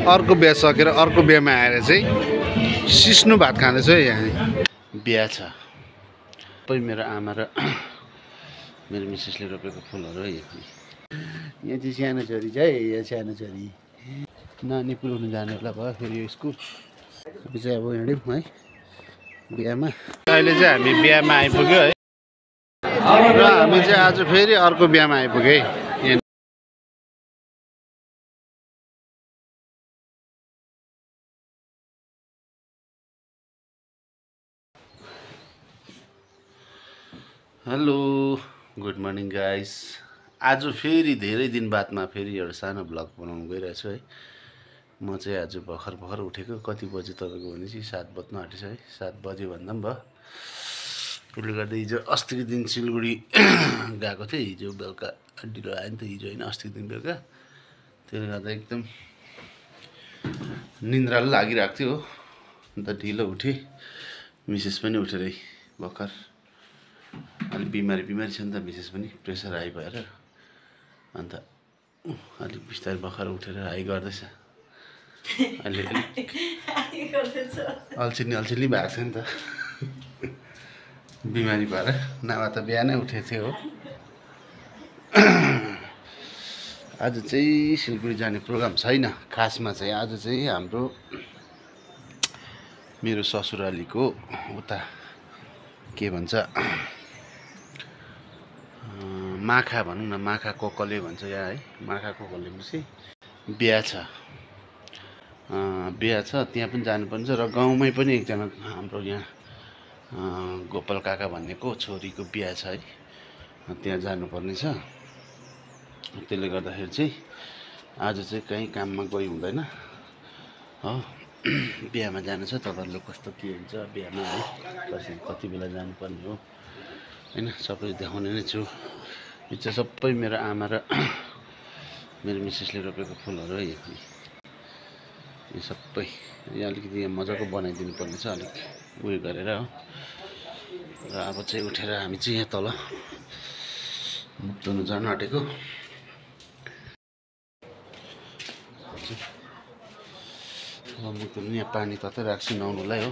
अर्को बिहा सकेर अर्को बिहामा आएर चाहिँ सिस्नु भात खाँदैछ है। यहाँ बिहा छ। सबै मेरो आमा र मेरो मिसेसले रोपेको फुलहरू है। यहाँ चाहिँ सानो छोरी छ है। यहाँ सानो छोरी नानी पुऱ्याउनु जाने बेला भयो फेरि यो स्कुल। हामी चाहिँ अब हिँड्यौँ है बिहामा। अहिले चाहिँ हामी बिहामा आइपुग्यो है र हामी चाहिँ आज फेरि अर्को बिहामा आइपुग्यो है। Hello good morning guys. आज फेरि धेरै दिन बादमा फेरि एउटा सानो भ्लग बनाउनु गइरहेछु है। म चाहिँ आज भर्खर उठेको। कति बज्यो तपाईँको भनेपछि 7 बज्न आँटेछ है। 7 बज्यो भन्दा पनि भयो। त्यसले गर्दा हिजो अस्तिको दिन सिलगढी गएको थिएँ। हिजो बेलुका ढिलो आयो नि त। हिजो होइन अस्तिको दिन बेलुका। त्यसले गर्दा एकदम निन्द्राले लागिरहेको थियो हो। अन्त ढिलो उठेँ। मिसेस पनि उठेरै भर्खर अलिक बिमारी छ नि त मिसेस पनि, प्रेसर हाई भएर। अन्त अलिक बिस्तारै भर्खर उठेर हाई गर्दैछ। अहिले अल्छिनी भएको छ नि त बिमारी भएर। नभए त बिहानै उठेको थियो हो। आज चाहिँ सिलगढी जाने प्रोग्राम छैन। खासमा चाहिँ आज चाहिँ हाम्रो मेरो ससुरालीको उता के भन्छ माखा भनौँ न, माखा कोकले भन्छ यहाँ है। माखा कोकले पछि बिहा छ। बिहा छ, त्यहाँ पनि जानुपर्ने छ। र गाउँमै पनि एकजना हाम्रो यहाँ गोपाल काका भन्नेको छोरीको बिहा छ है। त्यहाँ जानुपर्ने छ। त्यसले गर्दाखेरि चाहिँ आज चाहिँ कहीँ काममा गई हुँदैन हो। बिहामा जानु छ। तपाईँहरूले कस्तो के हुन्छ बिहामा है, कति बेला जानुपर्ने हो होइन, सबै देखाउने नै छु। यो चाहिँ सबै मेरो आमा र मेरो मिसेसले रोपेको फुलहरू है। यो सबै यहाँ अलिकति यहाँ मजाको बनाइदिनु पर्ने छ, अलिक उयो गरेर हो। र अब चाहिँ उठेर हामी चाहिँ यहाँ तल मुख धुनु जानु आँटेको। अब मुख धुनु यहाँ पानी ततै राख्छु नुहाउनुलाई हो।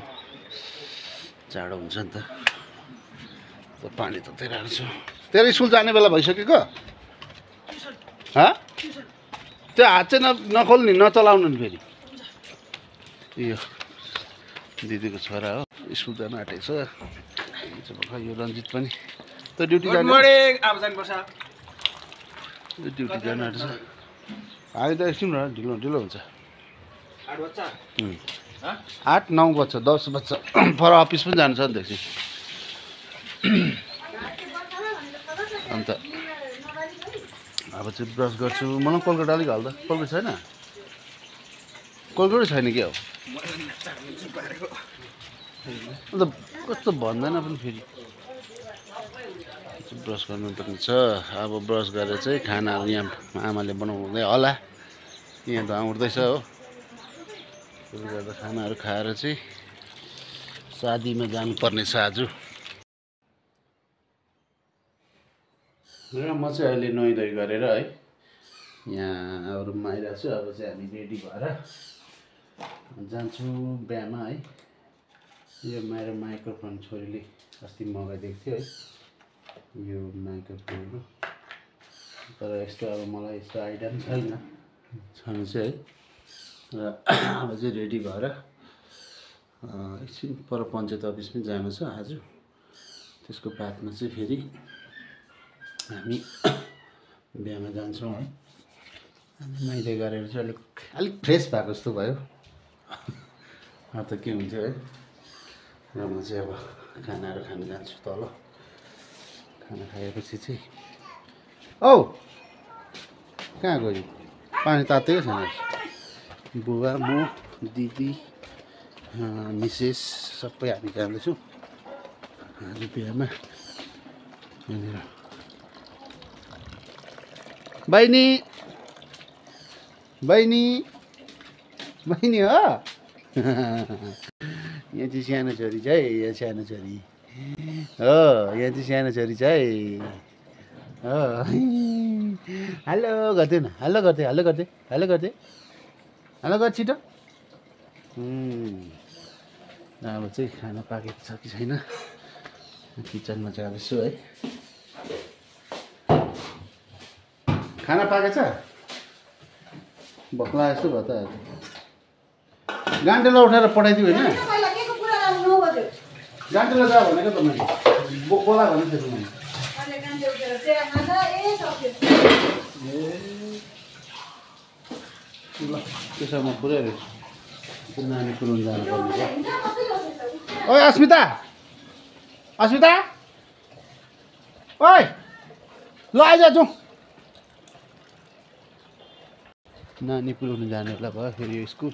जाडो हुन्छ नि त, पानी ततै राख्छु। तेरो स्कुल जाने बेला भइसकेको? त्यो हात चाहिँ नखोल्नु नि, नचलाउनु नि फेरि। यो दिदीको छोरा हो, स्कुल जानु आँटेको छ। यो रन्जित पनि त ड्युटी जानु आँटेछ। हामी त एकछिन ढिलो हुन्छ। 8, 9 बज्छ, 10 बज्छ। पर अफिस पनि जानु छ नि त एकछिन। अन्त अब चाहिँ ब्रस गर्छु। मलाई कोलगेट अलिक हाल्दा। कोलगेट छैन? कोलगेटै छैन क्या हो। अन्त कस्तो भन्दैन पनि फेरि। ब्रस गर्नुपर्ने छ। अब ब्रस गरेर चाहिँ खानाहरू यहाँ आमाले बनाउँदै होला। यहाँ त आउँदैछ हो। त्यसले गर्दा खानाहरू खाएर चाहिँ शादीमा जानुपर्ने छ आज। र म चाहिँ अहिले नुहाइधुवाइ गरेर है यहाँ रुममा आइरहेको छु। अब चाहिँ हामी रेडी भएर जान्छु बिहामा है। यो मेरो माइक्रोफोन छोरीले अस्ति मगाइदिएको थियो है, यो माइक्रोफोनहरू। तर यस्तो अब मलाई यस्तो आइडिया पनि छैन छनु चाहिँ है। र अब चाहिँ रेडी भएर एकछिन पर पञ्चायत अफिस पनि जानु छ आज। त्यसको बादमा चाहिँ फेरि हामी बिहामा जान्छौँ है। नुहाइधुवाइ गरेर चाहिँ अलिक फ्रेस भएको जस्तो भयो। त के हुन्थ्यो है। र म चाहिँ अब खानाहरू खानु जान्छु तल। खाना खाएपछि चाहिँ औ कहाँ गयो? पानी तातेको छैन। बुवा, म, दिदी, मिसेस सबै हामी जाँदैछौँ आज बिहामा। यहाँनिर बहिनी हो। यहाँ चाहिँ सानो छोरी छ है। यहाँ सानो छोरी हो। यहाँ चाहिँ सानो छोरी छ है हो। हेलो गर्दै न, हेलो गर्दै। हेलो गएर छिटो अब चाहिँ खाना पाकेको छ कि छैन किचनमा जाँदैछु है खाना पाकेछ भोक लागेको भयो त गान्टेलाई उठाएर पठाइदियो होइन गान्टेलाई जा भनेको त मैले बोला भनेको थिएँ मैले ल त्यसो म पुऱ्याइरहेछु नानी पुऱ्याउनु जानुपर्ने छ ओइ अस्मिता अस्मिता ओइ ल आइज जाउँ नानी पुऱ्याउनु जाने बेला भयो फेरि यो स्कुल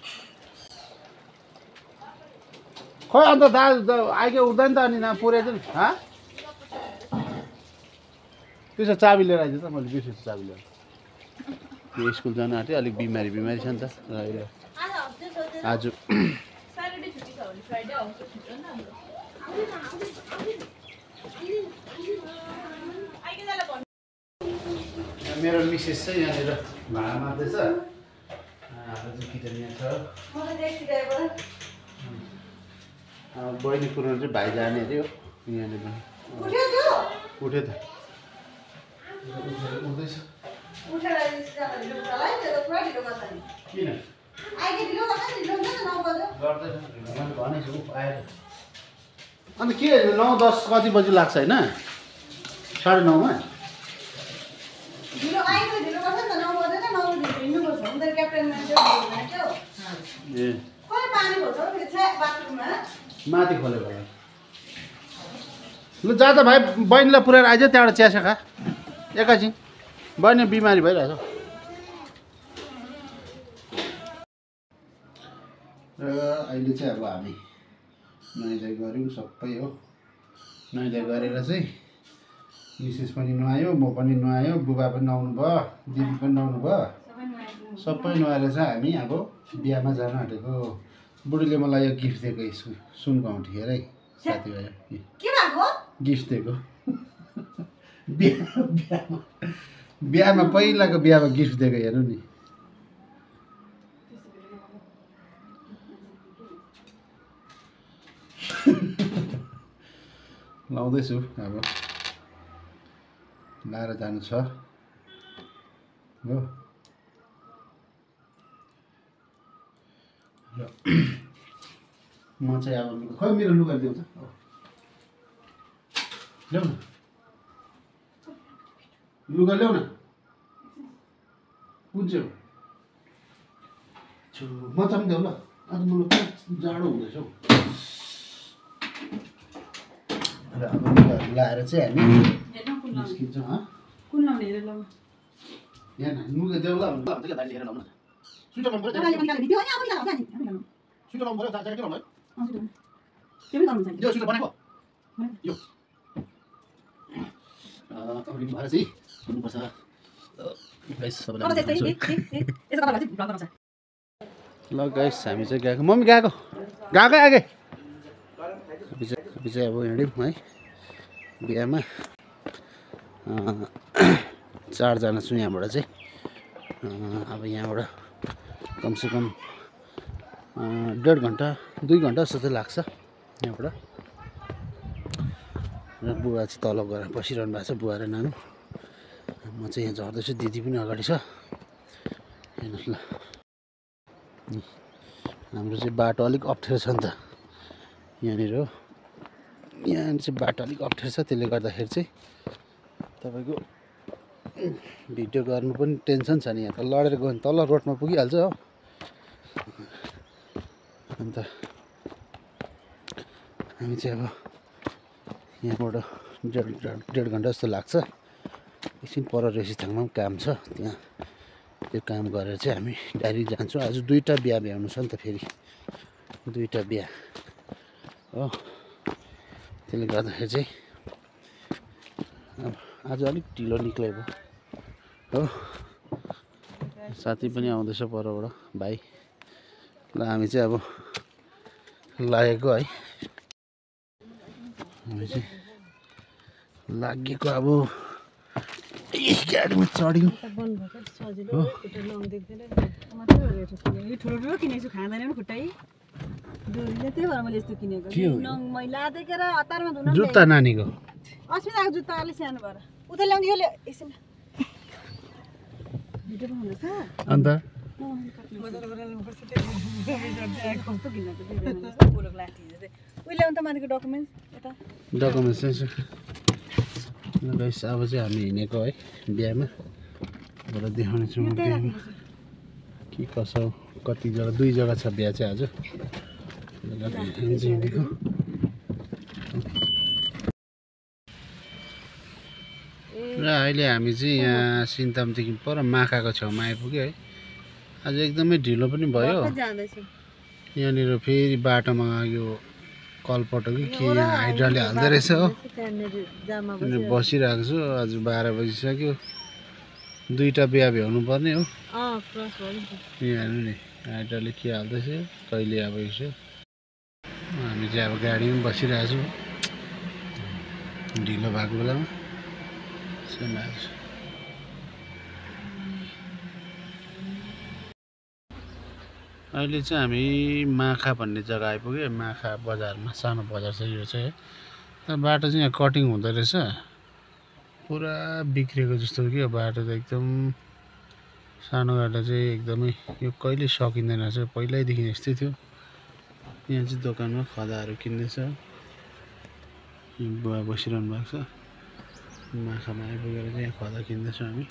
खोइ अन्त दाजु आइके उठ्दैन त अनि ना पुऱ्याइदिनु त्यसो चाबी लिएर आइज त मैले बिर्सेछु चाबी लिएर यो स्कुल जानु आँट्यो अलिक बिमारी छ नि त आज मेरो मिसेस चाहिँ यहाँनिर भाडा मार्दैछ हाम्रो चाहिँ किचन यहाँ छ बहिनी पुऱ्याउनु चाहिँ भाइ जाने अरे हो यहाँनिर उठ्यो त उठ्दैछ किन अन्त के 9-10 कति बजी लाग्छ होइन 9:30मा माथि खोलेको होला ल जा त भाइ बहिनीलाई पुऱ्याएर आइज त्यहाँबाट चिया खा एकैछिन बहिनी बिमारी भइरहेछ र अहिले चाहिँ अब हामी नुहाइधुवाइ गऱ्यौँ सबै हो नुहाइधुवाइ गरेर चाहिँ मिसेस पनि नुहायो म पनि नुहायो बुबा पनि नुहाउनु भयो दिदी पनि नुहाउनु भयो सबै नुहाएर चाहिँ हामी अब बिहामा जान आँटेको बुढीले मलाई यो गिफ्ट दिएको सुनको औँठी हेर है साथीभाइ गिफ्ट दिएको बिहामा पहिलाको बिहामा गिफ्ट दिएको हेर्नु नि लाउँदैछु अब लाएर जानु छ हो र म चाहिँ अब खै मेरो लुगा ल्याउँछ ल्याउ न लुगा ल्याउ न कुन चाहिँ हो मजा पनि देऊ ल आज मलाई जाडो हुँदैछ हौ र अब लुगाहरू लाएर चाहिँ हामी निस्किन्छौँ कुन लाउने हेरेर लाउनु यहाँ लुगा देऊ ल भन्छ क्या दाइ लिएर लाउनु न स्वेटर लाउनु पर्यो स्वेटर लाउनु पर्यो ज्याकेट लाउनु यो स्वेटर बनाएको यो रेडी भएर चाहिँ हुनुपर्छ ल गाइस हामी चाहिँ गएको मम्मी गएकै आगे हामी चाहिँ अब हिँड्यौँ है बिहामा 4 जना छु यहाँबाट चाहिँ अब यहाँबाट कमसेकम 1.5 घन्टा 2 घन्टा जस्तो चाहिँ लाग्छ यहाँबाट र बुवा चाहिँ तल गएर बसिरहनु भएको छ बुवा र नानु म चाहिँ यहाँ झर्दैछु दिदी पनि अगाडि छ हेर्नुहोस् ल हाम्रो चाहिँ बाटो अलिक अप्ठ्यारो छ नि त यहाँनिर हो यहाँ चाहिँ बाटो अलिक अप्ठ्यारो छ त्यसले गर्दाखेरि चाहिँ तपाईँको भिडियो गर्नु पनि टेन्सन छ नि यहाँ त लडेर गयो भने तल रोडमा पुगिहाल्छ हो अन्त हामी चाहिँ अब यहाँबाट 1.5 घन्टा जस्तो लाग्छ एकछिन पर रेसिथाङमा पनि काम छ त्यहाँ त्यो काम गरेर चाहिँ हामी डाइरेक्ट जान्छौँ आज 2टा बिहा भ्याउनु छ नि त फेरि 2टा बिहा हो त्यसले गर्दाखेरि चाहिँ अब आज अलिक ढिलो निक्लेको हो साथी पनि आउँदैछ परबाट भाइ ल हामी चाहिँ अब लागेको है हामी चाहिँ लागेको अब गाडीमा चढ्यौँ हो ठुलो ठुलो किनेछु खाँदैन नि खुट्टै डोरीले त्यही भएर मैले यस्तो किनेको मैला देखेर हतारमा धुन जुत्ता नानीको अस्मिताको जुत्ता अलिक सानो भएर उता ल्याउने यो एकछिन भिडियो बनाउँदैछ अन्त डकुमेन्ट्स चाहिँ अब चाहिँ हामी हिँडेको है बिहामा बाट देखाउने छौँ बिहामा के कसो कति जग्गा 2 जग्गा छ बिहा चाहिँ आज हिँडेको र अहिले हामी चाहिँ यहाँ सिन्तामदेखि पर माखाको छेउमा आइपुग्यो है आज एकदमै ढिलो पनि भयो यहाँनिर फेरि बाटोमा यो कलपट कि के यहाँ हाइड्राले हाल्दै रहेछ हो बसिरहेको छु आज 12 बजिसक्यो 2टा बिहा भ्याउनु पर्ने हो यहाँ हेर्नु नि हाइड्राले के हाल्दैछ कहिले अब यसो हामी चाहिँ अब गाडीमा बसिरहेको छौँ ढिलो भएको बेलामा अहिले चाहिँ हामी माखा भन्ने जग्गा आइपुग्यो माखा बजारमा सानो बजार छ यो चाहिँ है बाटो चाहिँ यहाँ कटिङ हुँदो रहेछ पुरा बिग्रेको जस्तो के बाटो त एकदम सानो बाटो चाहिँ एकदमै यो कहिले सकिँदैन रहेछ पहिल्यैदेखि यस्तै थियो यहाँ चाहिँ दोकानमा खदाहरू किन्दैछ बुवा बसिरहनु भएको छ माखामा आइपुगेर चाहिँ यहाँ खदा किन्दैछौँ हामी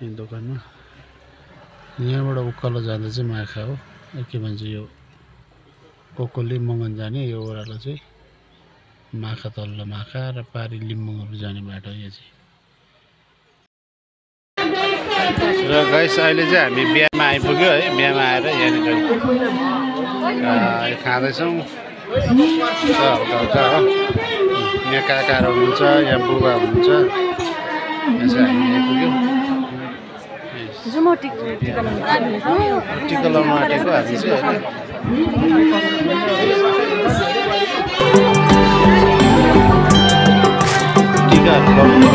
यहाँ दोकानमा यहाँबाट उकालो जाँदा चाहिँ माखा हो के भन्छ यो कोकोले मगन जाने यो ओह्रालो चाहिँ माखा तल्लो माखा र पारी लिम्बुङहरू जाने बाटो यो चाहिँ र गाइस अहिले चाहिँ हामी बिहामा आइपुग्यो है बिहामा आएर यहाँनिर खाँदैछौँ हल्का हो यहाँ काकाहरू हुनुहुन्छ यहाँ बुबा हुनुहुन्छ यहाँ चाहिँ हामी आइपुग्यौँ टिका लाउनु आँटेको हामी चाहिँ टिकाहरू लाउनु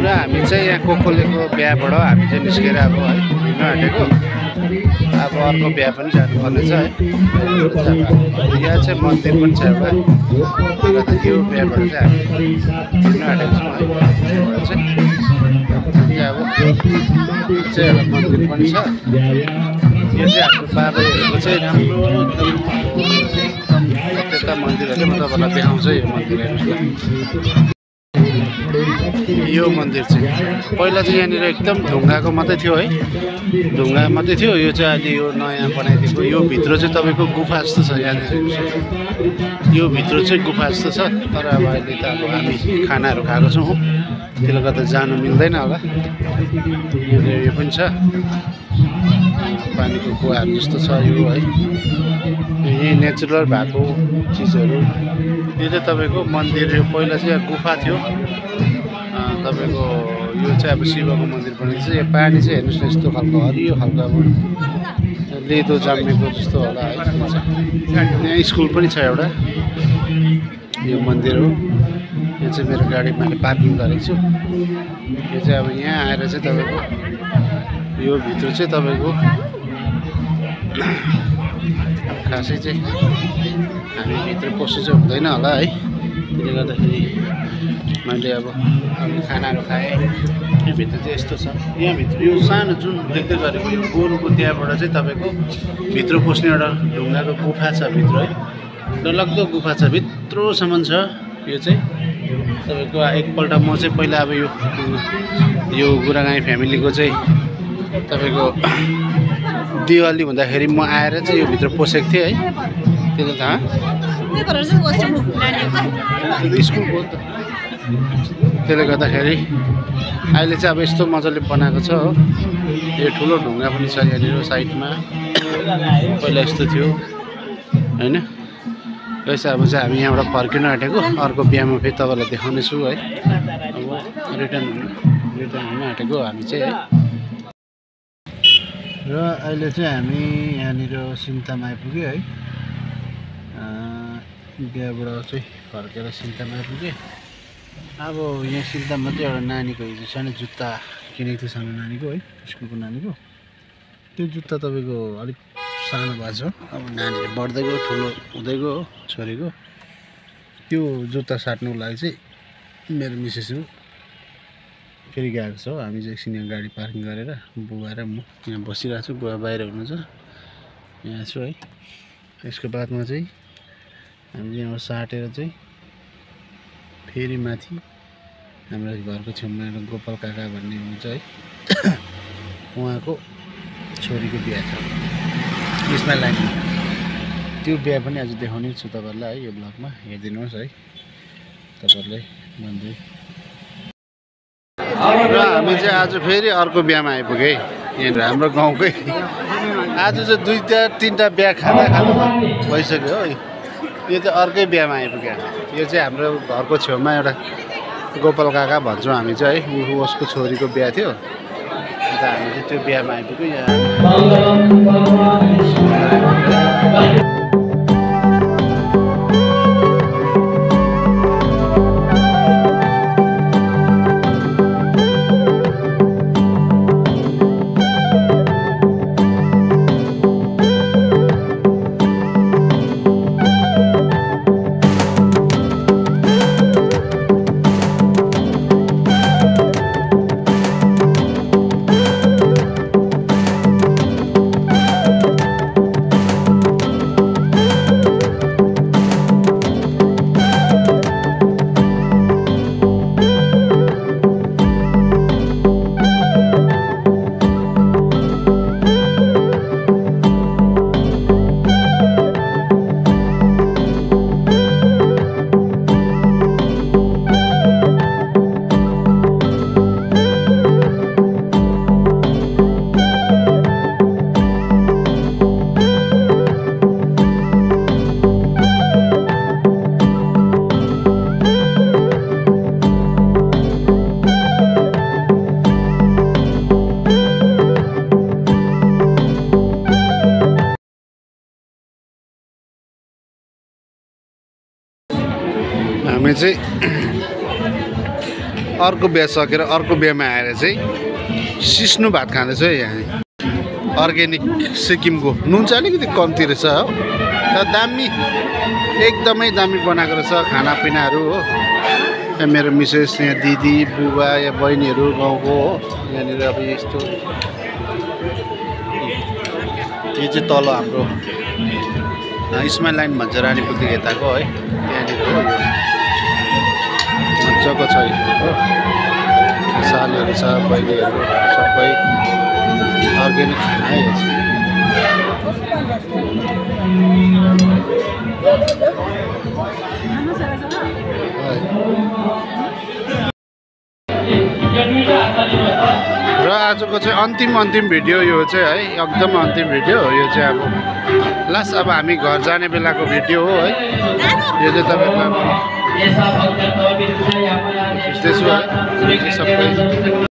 हामी चाहिँ यहाँ कोकोलेको बिहाबाट हामी चाहिँ निस्केर अब है हिँड्न आँटेको अब अर्को बिहा पनि जानुपर्ने छ है यहाँ चाहिँ मन्दिर पनि छ एउटा यो बिहाबाट चाहिँ हामी हिँड्न आँटेको छौँ है अब चाहिँ एउटा मन्दिर पनि छ यो चाहिँ हाम्रो बाबाहरूको चाहिँ राम्रो एकदम त्यता मन्दिरहरू म तपाईँलाई देखाउँछु यो मन्दिर हेर्नुहोस् न यो मन्दिर चाहिँ पहिला चाहिँ यहाँनिर एकदम ढुङ्गाको मात्रै थियो है, ढुङ्गा मात्रै थियो। यो चाहिँ अहिले यो नयाँ बनाइदिएको। यो भित्र चाहिँ तपाईँको गुफा जस्तो छ। यहाँनिर यो भित्र चाहिँ गुफा जस्तो छ। तर अब अहिले त अब हामी खानाहरू खाएको छौँ, त्यसले गर्दा जानु मिल्दैन होला। यहाँनिर यो पनि छ, पानीको कुवाहरू जस्तो छ यो है। यही नेचुरल भएको चिजहरू। यो चाहिँ तपाईँको मन्दिर, यो पहिला चाहिँ यहाँ गुफा थियो तपाईँको। यो चाहिँ अब शिवको मन्दिर बनेको छ। यो पानी चाहिँ हेर्नुहोस् न यस्तो खालको हरियो खालको अब लेदो जन्मेको जस्तो होला है। यहाँ स्कुल पनि छ एउटा। यो मन्दिर हो। यो चाहिँ मेरो गाडी मैले पार्किङ गरेको छु। यो चाहिँ अब यहाँ आएर चाहिँ तपाईँको यो भित्र चाहिँ तपाईँको खासै चाहिँ हामी भित्र पस्नु चाहिँ हुँदैन होला है। त्यसले गर्दाखेरि मैले अब खानाहरू खाएँ। यहाँभित्र चाहिँ यस्तो छ। यहाँभित्र यो सानो जुन देख्दै गरेको यो गोरुको त्यहाँबाट चाहिँ तपाईँको भित्र पस्ने एउटा ढुङ्गाको गुफा छ भित्र है। डरलाग्दो गुफा छ, भित्रसम्म छ। यो चाहिँ तपाईँको एकपल्ट म चाहिँ पहिला अब यो गुरागाई फ्यामिलीको चाहिँ तपाईँको दिवाली हुँदाखेरि म आएर चाहिँ यो भित्र पसेको थिएँ है। त्यसले थाहा स्कुलको त। त्यसले गर्दाखेरि अहिले चाहिँ अब यस्तो मजाले बनाएको छ हो। यो ठुलो ढुङ्गा पनि छ यहाँनिर साइडमा। पहिला यस्तो थियो होइन। यसो अब चाहिँ हामी यहाँबाट फर्किनु आँटेको। अर्को बिहामा फेरि तपाईँलाई देखाउने छु है। अब रिटर्न हुनु आँटेको हामी चाहिँ है। र अहिले चाहिँ हामी यहाँनिर सिमताम आइपुग्यो है। बिहाबाट चाहिँ फर्केर सिमताम आइपुगेँ। अब यहाँ सिमताममा चाहिँ एउटा नानीको हिजो सानो जुत्ता किनेको थियो, सानो नानीको है, स्कुलको नानीको। त्यो जुत्ता तपाईँको अलिक सानो भएको छ। अब नानीले बढ्दै गयो, ठुलो हुँदै गयो छोरीको। त्यो जुत्ता साट्नुको लागि चाहिँ मेरो मिसेसहरू फेरि गएको छ। हामी चाहिँ एकछिन यहाँ गाडी पार्किङ गरेर बुवा र म यहाँ बसिरहेको छु। बुवा बाहिर हुनुहुन्छ, यहाँ छु है। यसको बादमा चाहिँ हामीले यहाँ साटेर चाहिँ फेरि माथि हाम्रो घरको छेउमा एउटा गोपाल काका भन्ने हुनुहुन्छ है। उहाँको छोरीको बिहा छ इस्माइल लाइन। त्यो बिहा पनि आज देखाउने छु तपाईँहरूलाई है। यो ब्लगमा हेरिदिनुहोस् है तपाईँहरूले भन्दै। र हामी चाहिँ आज फेरि अर्को बिहामा आइपुगेँ यहाँनिर हाम्रो गाउँकै। आज चाहिँ 2-3टा बिहा खाँदा भइसक्यो हो। यो चाहिँ अर्कै बिहामा आइपुग्यो। यो चाहिँ हाम्रो घरको छेउमा एउटा गोपाल काका भन्छौँ हामी चाहिँ है। उसको छोरीको बिहा थियो। अन्त हामी चाहिँ त्यो बिहामा आइपुग्यो यहाँ। हामी चाहिँ अर्को बिहा सकेर अर्को बिहामा आएर चाहिँ सिस्नु भात खाँदैछ है। यहाँ अर्ग्यानिक सिक्किमको नुन चाहिँ अलिकति कम्ती रहेछ हो, तर दामी एकदमै दामी बनाएको रहेछ खानापिनाहरू हो। यहाँ मेरो मिसेस, यहाँ दिदी बुबा या बहिनीहरू गाउँको हो। यहाँनिर अब यस्तो यो चाहिँ तल हाम्रो इस्माइल लाइन भन्छ रानीपुलदेखि यताको है। त्यहाँनिर हो मजाको छ हो। सालहरू छ बहिनीहरू सबै अर्ग्यानिक खाना है यो चाहिँ। र आजको चाहिँ अन्तिम भिडियो यो चाहिँ है एकदम अन्तिम भिडियो हो यो चाहिँ अब लास्ट अब हामी घर जाने बेलाको भिडियो हो है यो चाहिँ तपाईँको अब खिच्दैछु है यो चाहिँ सबै